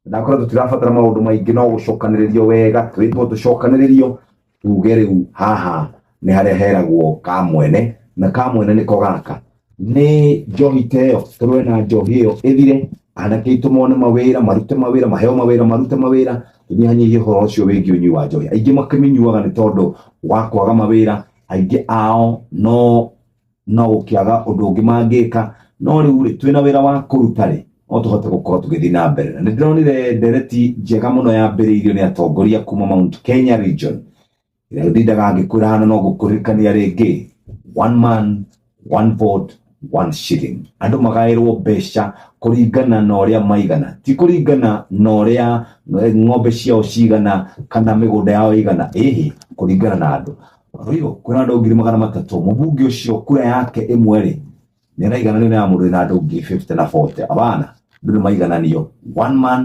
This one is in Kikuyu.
Ndakora tũtirabatara maũndũ maingĩ, no gũcokanĩrĩrio wega, twĩtwo tũcokanĩrĩrio, tuge rĩu haha nĩ harĩa heragwo kamwene, na kamwene nĩko gaka. Nĩ njohi ta ĩyo, tũrũe na njohi ĩyo ĩthire, anake aitũ mone mawĩra, marute mawĩra, maheo mawĩra, marute mawĩra, tũnyihanyihie ũhoro ũcio wĩgiĩ ũnyui wa njohi. Aingĩ makĩmĩnyuaga nĩ tondũ wa kwaga mawĩra, aingĩ ao no gũkĩaga ũndũ ũngĩ mangĩka, no rĩu rĩ, twĩna wĩra wa kũruta rĩ, no tũhote gũkorwo tũgĩthiĩ na mbere. Na nĩ ndĩronire ndereti njega mũno yambĩrĩirio nĩ atongoria kuma Mount Kenya region, ĩrĩa ndindaga ngĩkwĩra hana, no gũkũririkania rĩngĩ, one man, one vote, one shilling. Andũ magaĩrwo mbeca kũringana na ũrĩa maigana, ti kũringana na ũrĩa ng'ombe ciao cigana kana mĩgũnda yao ĩigana, ĩhĩ, kũringana na andũ. Rĩu kwĩna andũ 300,000, mũmbunge ũcio kura yake ĩmwe rĩ, nĩ ĩraigananio na ya mũndũ wĩna andũ 50,000 na 40. Abana, andũ nĩ maigananio, one man.